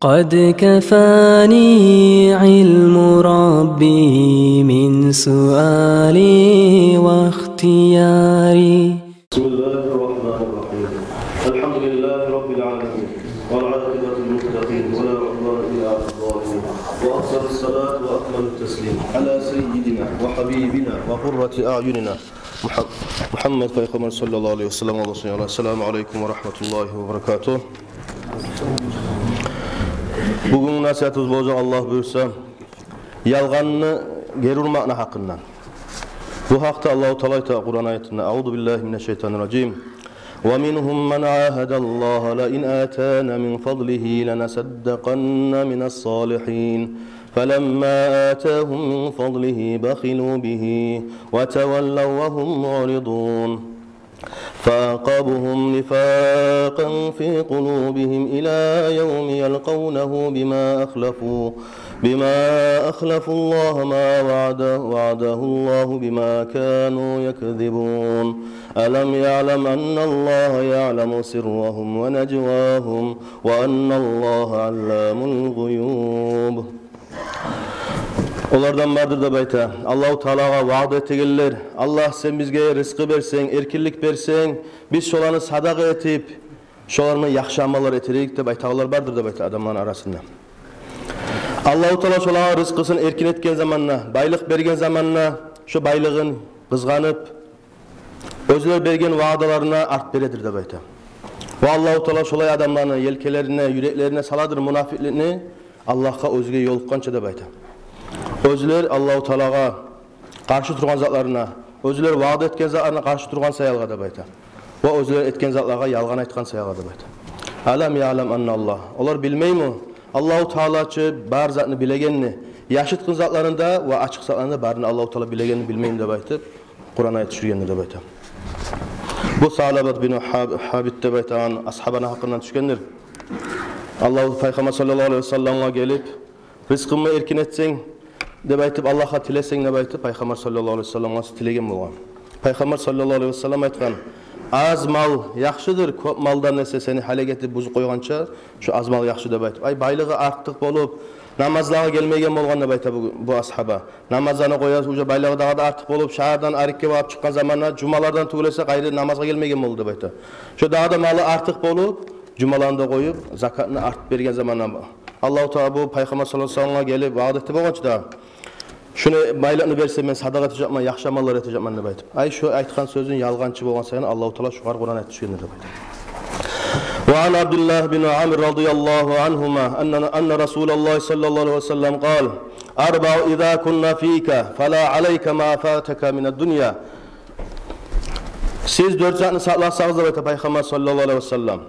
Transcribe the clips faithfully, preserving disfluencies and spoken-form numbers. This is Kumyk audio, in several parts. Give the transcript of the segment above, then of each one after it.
قد كفاني علم ربي من سؤالي واختياري. بسم الله الرحمن الرحيم. الحمد لله رب العالمين، والعاقبة للمتقين، ولا عدوان إلا على الظالمين، وأفضل الصلاة وأكمل التسليم على سيدنا وحبيبنا وقرة أعيننا محمد, Muhammed Пайхаммар саллаллагьу алайгьи ва саллам. Аллагьны саламу алайкум ва рагьматуллагьи ва баракатугь. Бугюн насигьатыбыз болажакъ, Аллагь буюрса, ялгъанны гери урмакъны гьакъындан. Бу гьакъда Аллагьу Таала айта Къуран аятында: أعوذ بالله من الشيطان الرجيم. ومنهم من عاهد الله لئن آتانا من فضله لنصدقن ومن الصالحين. فلما آتاهم من فضله بخلوا به وتولوا وهم معرضون. فأعقبهم نفاقا في قلوبهم إلى يوم يلقونه بما أخلفوا، بما أخلفوا الله ما وعده، وعده الله بما كانوا يكذبون. ألم يعلم أن الله يعلم سرهم ونجواهم وأن الله علام الغيوب. Олардан бардыр деп айта Аллагьу Таалагъа ваъда этегенлер: «Аллагь, сен бизге рызкъы берсенг, эркинлик берсенг, биз шоланы садагъа этип, шолардан яхшы амаллар этерик», – деп айтагъанлар бардыр деп айта адамланы арасында. Аллагьу Таала шолагъа рызкъысын эркин этген заманда, байлыкъ берген заманда, шо байлыгъын къызгъанып, оьзлер берген ваъдаларына арт бередир деп айта. Ва Аллагьу Таала шолай адамланы елкелерине, юреклерине саладыр мунафикъликни, Аллагьгъа оьзге ёлукъгъанча деп айта. Оьзлер Аллагьу Таалагъа къаршы тургъан затларына, оьзлер ваъда этген затларына къаршы тургъан саялгъа деп айта. Ва оьзлер этген затлагъа ялгъан айтгъан саялгъа деп айта. ألم يعلم أن الله. Олар билмейми Аллагьу Таала чы бар затны билегенни, яшыртгъын затларын да ва ачыкъ затларын да барын Аллагьу Таала билегенни билмейми деп айтып, Къуран аят тюшюргенни деп айта. Бу Салабат бин Гьаб-, Гьабит деп айтагъан асгьабаны гьакъындан тюшгендир. Аллагь, Пайхаммар саллаллагьу алайгьи ва салламгъа гелип, «Рызкъымны эркин этсенг», – деп айтып, «Аллагьгъа тилесенг», – деп айтып, Пайхаммар саллаллагьу алайгьи ва салламгъа тилеген болгъан. Пайхаммар саллаллагьу алайгьи ва саллам айтгъан: «Аз мал яхшыдыр кёп малдан эсе, сени гьалек этип, бузуп къойгъанча, шо аз мал яхшы», – деп айтып. Ай, байлыгъы артыкъ болуп, намазлагъа гелмейген болгъан деп айта бу, бу асгьаба. Намазланы къоя, уже байлыгъы дагъы да артыкъ болуп, шагьардан арекге барып чыкъгъан заманда жумалардан тюгюл эсе къайры намазгъа гелмейген болду деп айта. Шо дагъы да малы артыкъ болуп, жумаланы да къоюп, закатны артып берген заманда Аллагьу Таала бу Пайхаммар саллаллагьу алайгьи ва салламгъа гелип ваъда этип болгъанча да, «Шуну байлыкъны берсенг, мен садагъа этежекмен, яхшы амаллар этежекмен», – деп айтып. Ай, шо айтгъан сёзюн ялгъанчы болгъан саялы Аллагьу Таала шогъар Къуран аят тюшгендир деп айта. وعن عبد الله بن عمرو رضي الله عنهما أن، أن رسول الله صلى الله عليه وسلم قال: أربع إذا كن فيك فلا عليك ما فاتك من الدنيا. Сиз дёрт затны сакъласагъыз деп айта Пайхаммар саллаллагьу алайгьи ва саллам.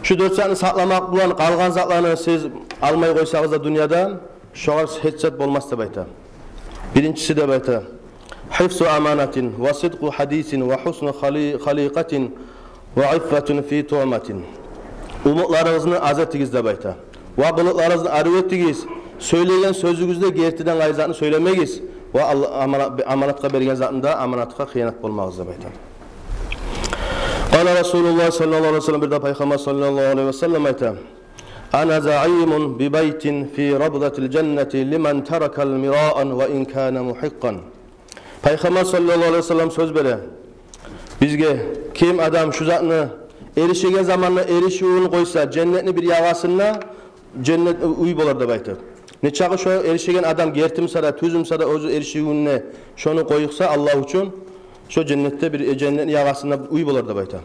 Шу дёрт затны сакъламакъ булан къалгъан затланы сиз алмай къойсагъыз да дюньядан, шогъар гьеч зат болмас деп айта. Биринчиси деп айта: حفظ أمانة وصدق حديث وحسن خلي-، خليقة وعفة في طعمة. Умутларыгъызны аз этигиз деп айта. Ва къылыкъларыгъызны арив этигиз. Сёйлеген сёзюгюзде гертиден къайры затны сёйлемегиз. Ва ал-, амана-, аманатгъа берген затны да, аманатгъа хыянат болмагъыз деп айта. قال رسول الله صلى الله عليه وسلم, бир де Пайхаммар саллаллагьу алайгьи ва саллам айта: أنا زعيم ببيت في روضة الجنة لمن ترك المراء وإن كان محقا. Пайхаммар саллаллагьу алайгьи ва саллам сёз бере бизге: ким адам шу затны, эришеген заманда эришивюн къойса, женнетни бир ягъасында женнет уьй болар деп айта. Нечакъы шо эришеген адам гертимиса да, тюзюмюса да, оьзю эришивюнде шону къоюкъса Аллагь учун, шо женнетде бир, э, женнетни ягъасында уьй болар деп айта.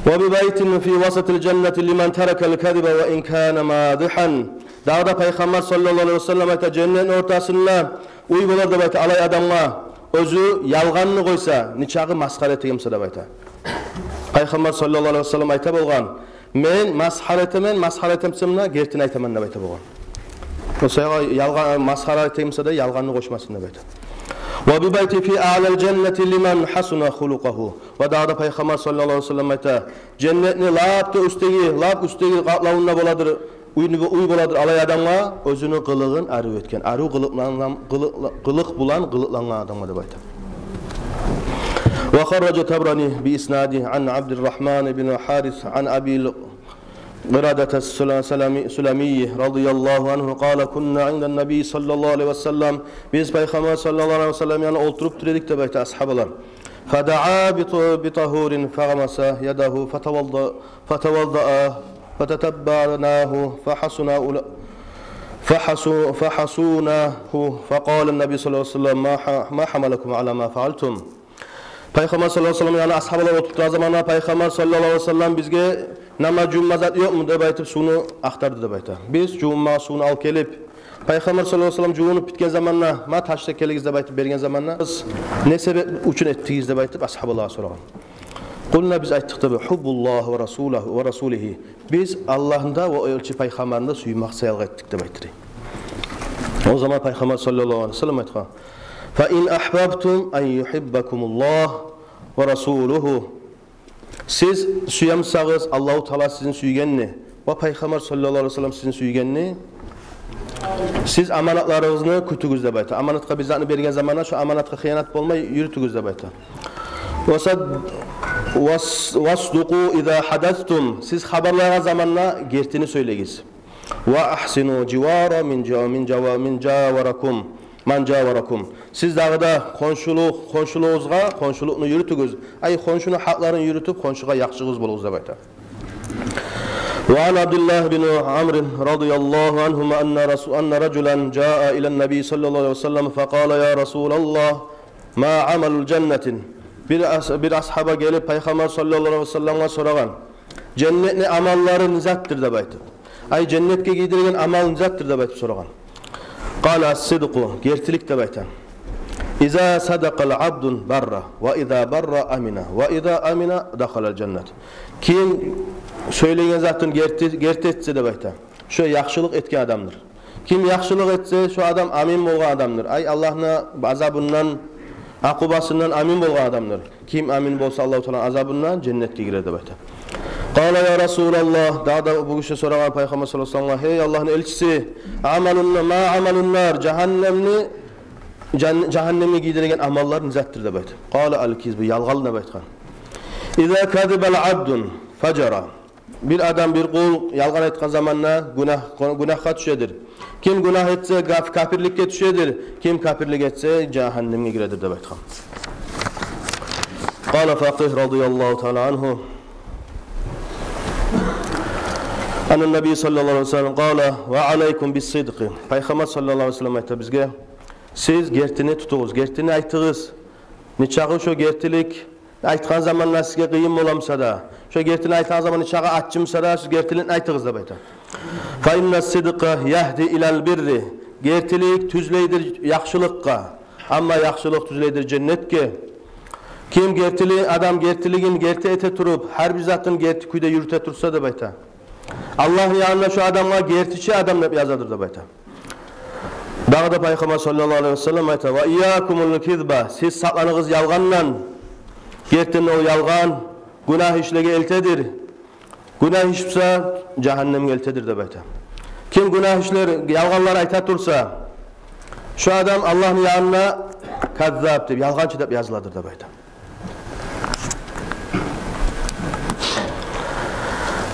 وببيت في وسط الجنة لمن ترك الكذب وإن كان ماضحا. Дагъы да Пайхаммар саллаллагьу алайгьи ва саллам айта: женнетни ортасында уьй болар деп айта алай адамгъа, оьзю ялгъанны къойса, нечакъы масхара этегенмиса деп айта. Пайхаммар саллаллагьу алайгьи ва саллам айта болгъан: «Мен масхара этемен, масхара этемсем де, гертини айтаман», – деп айта болгъан. О саялы ялгъан, масхара этемиса да, ялгъанны къошмасын деп айта. وببيت في أعلى الجنة لمن حسن خلقه. Ва дагъы да Пайхаммар саллаллагьу алайгьи ва саллам айта: «Женнетни лап да уьстдеги, лап уьстдеги къатлавунда боладыр, уьй, уьй боладыр алай адамгъа, оьзюню къылыгъын арив этген, арив къылыкълангъан, къылыкъ, къылыкъ булан къылыкълангъан адамгъа», – деп айта. وخرج الطبراني بإسناده عن عبد الرحمن بن الحارث عن أبي Къирадата Сулами-, Сулами радияллагьу ангьу къала: кунна индан-набий саллаллагьу алайгьи ва саллам. Биз Пайхаммар саллаллагьу алайгьи ва саллам янында олтуруп тура эдик деп айта асгьабалар. Фадаа биту-, битагьурин фагъамаса ядагьу фатавалда-, фатавалдаа фататаббаънагьу фахасуна ула-, фахасу-, фахасунагьу факъала ан-набий саллаллагьу алайгьи ва саллам: ма гьа-, ма гьамалакум ала ма фаалтум. Пайхаммар саллаллагьу алайгьи ва саллам янында асгьабалар олтуруп турагъан заманда Пайхаммар саллаллагьу алайгьи ва саллам бизге намаз жувунма зат ёкъму деп айтып сувну ахтарды деп айта. Биз жувунмагъа сувну алып гелип, Пайхаммар саллаллагьу алайгьи ва саллам жувунуп битген заманда, ма ташда гелигиз деп айтып берген заманда, сиз не себеп учун этдигиз деп айтып асгьабалагъа сорагъан. Къулна, биз айтдыкъ деп, гьуббуллагьи ва расулагьи, ва расулигьи. Биз Аллагьны да ва о элчи Пайхаммарны да сюймек саялы этдик деп айтды. О заман Пайхаммар саллаллагьу алайгьи ва саллам айтгъан: фа ин агьбабтум ан югьиббакумуллагь ва расулугьу. Сиз сюе бусагъыз Аллагьу Таала сизин сюйгенни ва Пайхаммар саллаллагьу алайгьи ва саллам сизин сюйгенни, сиз аманатларыгъызны кютюгюз деп айта. Аманатгъа бир затны берген заманда шо аманатгъа хыянат болмай юрютюгюз деп айта. Ва сад-, вас-, васдукъу иза гьадастум. Сиз хабарлайгъан заманда гертини сёйлегиз. Ва агьсину живара ман жа-, ман жава-, ман жаваракум, ман жаваракум. Сиз дагъы да хоншулукъ, хоншулугъугъузгъа хоншулукъну юрютюгюз. Ай, хоншуну гьакъларын юрютюп, хоншугъа яхшыгъыз болугъуз деп айта. Ва ан Абдуллагь бин Амр радияллагьу ангьума анна расу-, анна ражулан жаа илан-набий саллаллагьу алайгьи ва саллам факъала: я расулаллагь, ма амалул жаннати. Бир ас-, бир асгьаба гелип Пайхаммар саллаллагьу алайгьи ва салламгъа сорагъан: женнетни амаллары не затдыр деп айтып. Ай, женнетге гийдиреген амал не затдыр деп айтып сорагъан. Къала: ас-сидкъу, гертилик деп айта. Иза садакъа абдун барра, ва иза барра амина, ва иза амина дахалал жаннат. Ким сёйлеген затын герти, герти этсе деп айта, шо яхшылыкъ этген адамдыр. Ким яхшылыкъ этсе, шо адам амин болгъан адамдыр. Ай, Аллагьны азабындан, акъубасындан амин болгъан адамдыр. Ким амин болса Аллагьу Тааланы азабындан, женнетге гирер деп айта. Къала: я расулаллагь, дагъы да бу гиши сорагъан Пайхаммар саллаллагьу алайгьи ва салламгъа: гьей Аллагьны элчиси, амалун-, ма амалун-нар, жагьаннемни, жан-, жагьаннемге гийдиреген амаллар не затдыр деп айта. Къала: ал-кизбу, ялгъан деп айтгъан. Иза казаба абдун фажара. Бир адам, бир къул ялгъан айтгъан заманда гюнагь, гюнагьгъа тюшедир. Ким гюнагь этсе, гаф-, капирликге тюшедир. Ким капирлик этсе, жагьаннемге гиредир деп айтгъан. Къала Факъигь радияллагьу таала ангьу: анна-н-набий саллаллагьу алайгьи ва саллам къала: ва алайкум бис-сидкъи. Пайхаммар саллаллагьу алайгьи ва саллам айта бизге: сиз гертини тутугъуз, гертини айтыгъыз. Нечакъы шо гертилик айтгъан заманда сизге къыйын бола буса да, шо гертини айтгъан заманда нечакъы аччы буса да, сиз гертиликни айтыгъыз деп айта. Фа инна-с-сидкъа ягьди илал бирри. Гертилик тюзлейдир яхшылыкъгъа. Амма яхшылыкъ тюзлейдир женнетге. Ким гертили-, адам гертилигин герти эте туруп, гьар бир затын герти кюйде юрюте турса деп айта, Аллагьны янында шо адамгъа гертичи адам деп язадыр деп айта. Дагъы да Пайхаммар саллаллагьу алайгьи ва саллам айта: ва ийякум вал-кизба, сиз сакъланыгъыз ялгъандан. Гертиден, ол ялгъан гюнагь ишлеге элтедир. Гюнагь иш буса, жагьаннемге элтедир деп айта. Ким гюнагь ишлер, ялгъанлар айта турса, шо адам Аллагьны янында каззаб деп, ялгъанчы деп языладыр деп айта.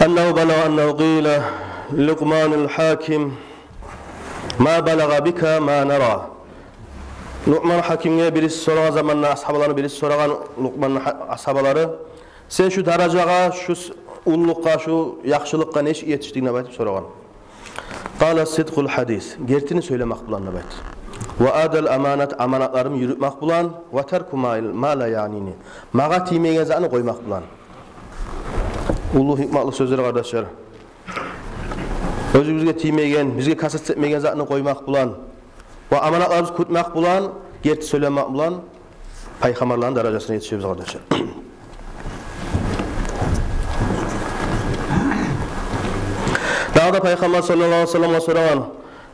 Аннагьу балагъа аннагьу къила ли Лукъманил гьаким: ма балагъа бика ма нара. Лукъман гьакимге бириси сорагъан заманда, асгьабаланы бириси сорагъан, Лукъманны гьа-, асгьабалары: сен шу даражагъа, шу с-, уллулукъгъа, шу яхшылыкъгъа нечик етишдинг деп айтып сорагъан. Къала: сидкъул гьадис, гертини сёйлемек булан деп айтды. Ва адал аманат, аманатларымны юрютмек булан, ва тарку ма, ма ла ягънини, магъа тиймейген затны къоймакъ булан. Уллу гьикматлы сёздюр, къардашлар. Оьзюбюзге тиймейген, бизге касат этмейген затны къоймакъ булан ва аманатларыбызны кютмек булан, герти сёйлемек булан пайхаммарланы даражасына етишебиз, къардашлар. Дагъы да Пайхаммар саллаллагьу алайгьи ва салламгъа сорагъан: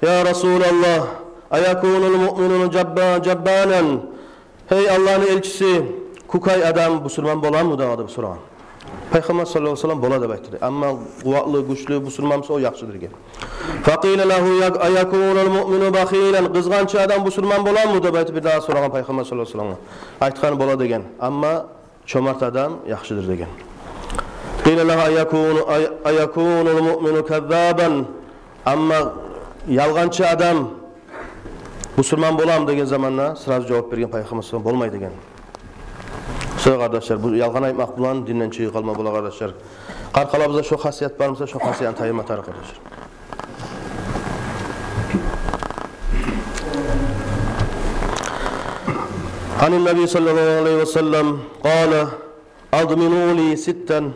я Расулаллагь, аякунул муъмину жабба-, жаббанан? Гьей Аллагьны элчиси, кюкей адам бусурман боламы дагъы деп сорагъан. Пайхаммар саллаллагьу алайгьи ва саллам бола деп айтды. Амма къуватлы, гючлю бусурман буса, о яхшыдыр деген. Факъила лагьу: аякунул муъмину бахилан? Къызгъанч адам бусурман боламы деп айтып бир дагъы сорагъан Пайхаммар саллаллагьу алайгьи ва салламгъа. Айтгъан: бола деген. Амма чомарт адам яхшыдыр деген. قيل له: أيكون، أي-، أيكون المؤمن كذابا؟ Амма ялгъанчы адам бусурман боламы деген заманда сразу жавап берген Пайхаммар саллаллагьу алайгьи ва саллам: «Болмай», — деген. Шо, къардашлар, бу ялгъан айтмакъ булан динден чыгъып къалма бола, къардашлар. Къаркъарабызда шо хасият бармы буса, шо хасиятны тайдырма тарыкъ, къардашлар. عن النبي صلى الله عليه وسلم قال: أضمنوا لي ستا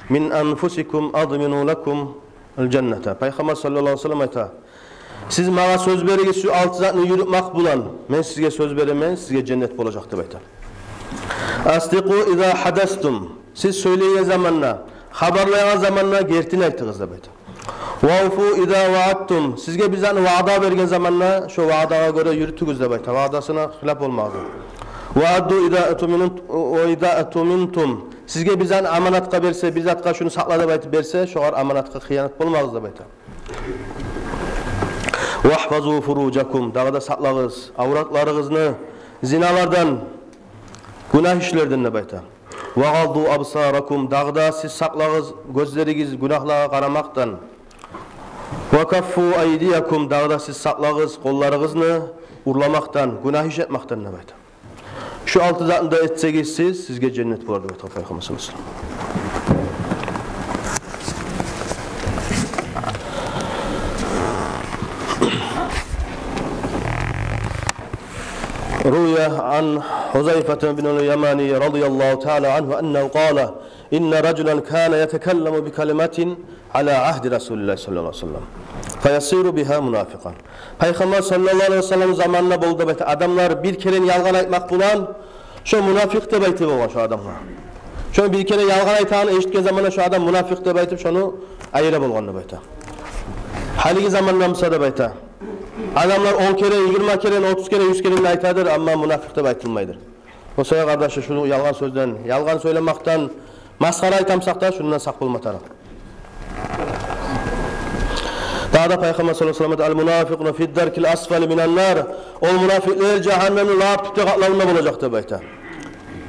من أنفسكم أضمن لكم الجنة. Пайхаммар саллаллагьу алайгьи ва саллам айта: «Сиз магъа сёз беригиз, шу алты затны юрютмек булан мен сизге сёз беремен, сизге женнет болажакъ», — деп айта. أصدقوا إذا حدثتم. Сиз сёйлейген заманда, хабарлайгъан заманда гертини айтыгъыз, деп айта. وأوفوا إذا وعدتم. Сизге бир затны ваъда берген заманда, шо ваъдагъа гёре юрютюгюз, деп айта. Ваъдасына хилап болмагъыз. وأدوا إذا اؤتمنت-، وإذا اؤتمنتم. Сизге бир затны аманатгъа берсе, бир затгъа шуну сакъла деп айтып берсе, шогъар аманатгъа хыянат болмагъыз, деп айта. واحفظوا فروجكم. Дагъы да сакълагъыз авратларыгъызны зиналардан, гюнагь ишлерден, деп айта. وغضوا أبصاركم. Дагъы да сиз сакълагъыз гёзлеригиз гюнагьлагъа къарамакъдан. وكفوا أيديكم. Дагъы да сиз сакълагъыз къолларыгъызны урламакъдан, гюнагь иш этмекден, деп айта. Шу алты затны да этсегиз сиз, сизге женнет болар, деп айта Пайхаммар саллаллагьу алайгьи ва саллам. روي عن حذيفة بن اليمان رضي الله تعالى عنه أنه قال: إن رجلا كان يتكلم بكلمة على عهد رسول الله صلى الله عليه وسلم فيصير بها منافقا. Пайхаммар саллаллагьу алайгьи ва саллам заманында болду, деп айта, адамлар бир керен ялгъан айтмакъ булан шо мунафикъ деп айтып болгъан шо адамгъа. Шо бир керен ялгъан айтагъанын эшитген заманда шо адам мунафикъ деп айтып, шону айыра болгъан, деп айта. Гьалиги заманда буса, деп айта, адамлар он керен, йигирма керен, отуз керен, юз керен де айтадыр, амма мунафикъ деп айтылмайдыр. О саялы, къардашлар, шуну ялгъан сёзден, ялгъан сёйлемекден, масхара айтамсакъ да, шундан сакъ болма тарыкъ. Дагъы да Пайхаммар саллаллагьу алайгьи ва саллам: المنافقون في الدرك الأسفل من النار. Ол мунафикълер жагьаннемни лап тюпде къатлавунда болажакъ, деп айта.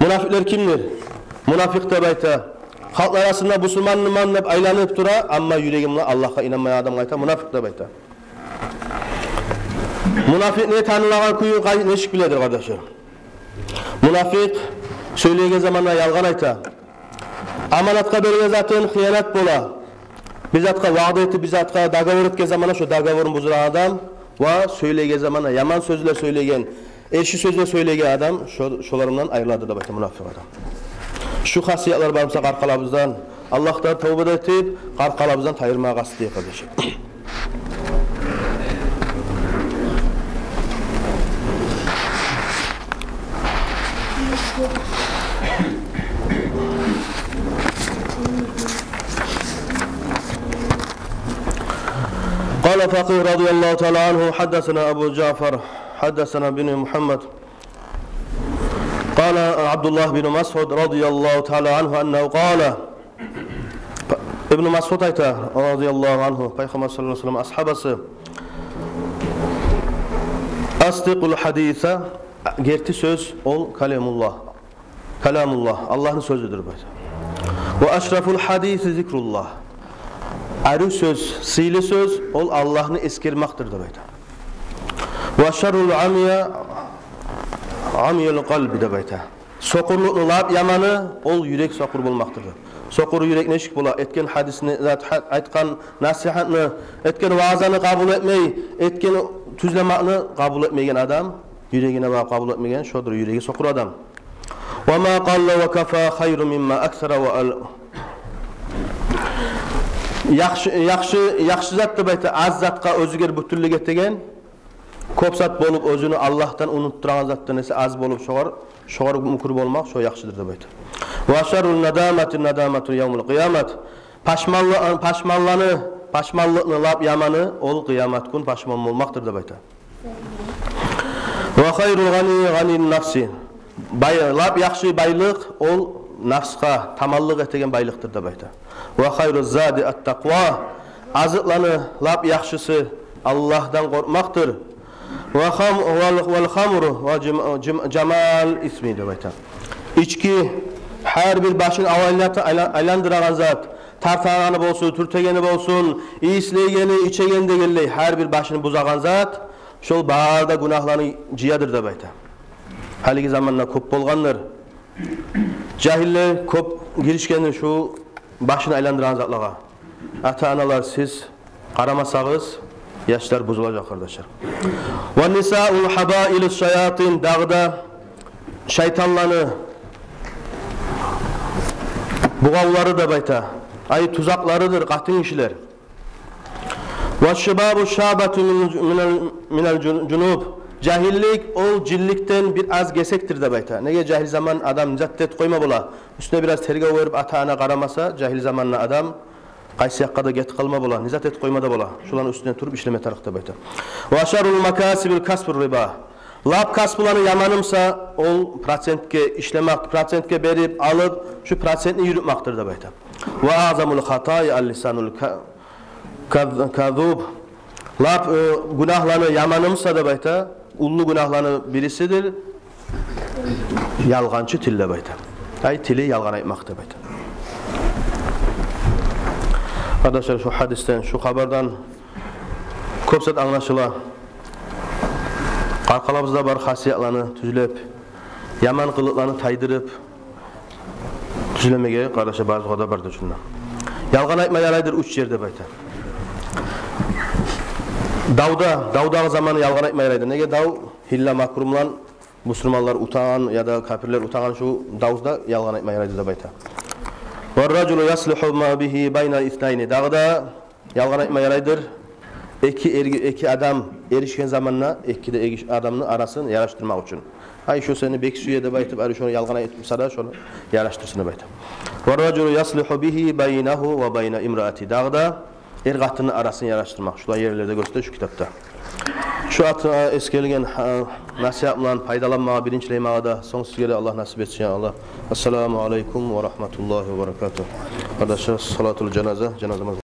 Мунафикълер кимдир? Мунафикъ, деп айта, халкъны арасында бусурманман деп айланып тура, амма юреги булан Аллагьгъа инанмайгъан адамгъа айта мунафикъ деп айта. Мунафикъ не танылагъан кюйюн къай-, нечик биледир, къардашлар? Мунафикъ сёйлейген заманда ялгъан айта. Аманатгъа берген затын хыянат бола. Бир затгъа ваъда этип, бир затгъа договор этген заманда шо договорун бузурагъан адам ва сёйлейген заманда яман сёзлер сёйлейген, эрши сёзлер сёйлейген адам шо-, шолардан айрыладыр деп айта мунафикъ адам. Шу хасиятлар бар буса къаркъарабыздан, Аллагьдан тавба этип, къаркъарабыздан тайдырмагъа къаст этейик, къардашлар. قال فقيه رضي الله تعالى عنه: حدثنا أبو جعفر، حدثنا بن محمد، قال عبد الله بن مسعود رضي الله تعالى عنه أنه قال. Ибну Масъуд айта, رضي الله عنه, Пайхаммар صلى الله عليه وسلم асгьабасы: أصدق الحديث, герти сёз ол كلام الله. كلام الله, Аллагьны сёзюдюр деп айта. وأشرف الحديث ذكر الله. Арив сёз, сыйлы сёз ол Аллагьны эсгермекдир деп айта. وشر العمي عمي القلب деп айта. Сокъурлукъну лап яманы ол юрек сокъур болмакъдыр. Сокъур юрек нечик бола? Этген гьадисни, зат, гьа-, айтгъан насигьатны, этген ваъзаны къабул этмей, этген тюзлемекни къабул этмейген адам, юрегине багъып къабул этмейген, шодур юреги сокъур адам. وما قل وكفى خير مما أكثر وألح. Яхшы, яхшы, яхшы зат деп айта аз затгъа оьзюгер бютюнлюк этеген, кёп зат болуп, оьзюню Аллагьдан унутдурагъан затдан эсе аз болуп, шогъар, шогъар мюкюр болмакъ, шо яхшыдыр деп айта. وشر الندامة الندامة يوم القيامة. Пашманлы-, пашманланы, пашманлыкъны лап яманы ол къыямат гюн пашман болмакъдыр деп айта. وخير الغني غنى النفس. Бай-, лап яхшы байлыкъ ол нафсгъа таманлыкъ этеген байлыкъдыр деп айта. وخير الزاد التقوى. Азыкъланы лап яхшысы Аллагьдан къоркъмакъдыр. وخم-، وال-، والخمر وجم-، جم-، جماع الإثم деп айта. Ички, Гьар бир башын авайлата-, айла-, айландырагъан зат, тартагъаны болсун, тюртегени болсун, ийислейгени, ичегени дегенлей, гьар бир башын бузагъан зат, шол бары да гюнагьланы жыядыр деп айта. Гьалиги заманда кёп болгъандыр. Жагьиллер кёп гиришгендир шу башын айландырагъан затлагъа. Ата-аналар, сиз къарамасагъыз, яшлар бузулажакъ, къардашлар. «Ва нисаул хабаилу шаятин», дагъы да шайтанланы бугъавлары деп айта. Ай, тузакъларыдыр къатын гишилер. «Ва шабабу шабату мин-, минал, минал жун-, жунуб». Жагьиллик ол жинликден бир аз гесекдир деп айта. Неге, жагьил заман адам не зат этип къойма бола. Уьстюне бир аз тергев берип, ата-ана къарамаса, жагьил заманда адам къайсы якъгъа да гетип къалма бола, не зат этип къойма да бола. Шуланы уьстюнден туруп ишлеме тарыкъ деп айта. «Ва шаррул макасибил касбур риба». Лап касбуланы яманы буса, ол процентге ишлемек, процентге берип, алып, шу процентни юрютмекдир деп айта. «Ва азамул хатаи ал-лисанул ка-, каз-, казуб». Лап, э, гюнагьланы яманы буса деп айта, уллу гюнагьланы бирисидир ялгъанчы тил деп айта. Ай, тили ялгъан айтмакъ деп айта. Къардашлар, шу гьадисден, шу хабардан кёп зат англашыла. Къаркъарабызда бар хасиятланы тюзлеп, яман къылыкъланы тайдырып, тюзлемеге, къардашлар, барыбызгъа да бардыр шунда. Ялгъан айтма ярайдыр уьч ерде деп айта. Давда, давдагъы заманы ялгъан айтма ярайдыр. Неге, дав гьилла-макру булан, бусурманлар утагъан яда капирлер утагъан шу давда ялгъан айтма ярайдыр деп айта. «Ва ражулу яслиху ма бигьи байна иснайни». Дагъы да ялгъан айтма ярайдыр эки эрги-, эки адам эришген заманда, эки де эриш-, адамны арасын яраштырмакъ учун. Ай, шу сени бек сюе деп айтып, ай, шону ялгъан айтса да, шону яраштырсын деп айта. «Ва ражулу яслиху бигьи байнагьу ва байна имраати». Дагъы да эр-къатынны арасын яраштырмакъ. Шулай ерлерде гёрсете шу китапда. Шу аты эсгерилген, гьа, насигьат булан пайдаланмагъа биринчилей магъа да, сонг сизге де Аллагь насип этсин, я Аллагь. Ассаламу алейкум ва рагьматуллагьи ва баракатугь. Къардашлар, салатул жаназа, жаназа намаз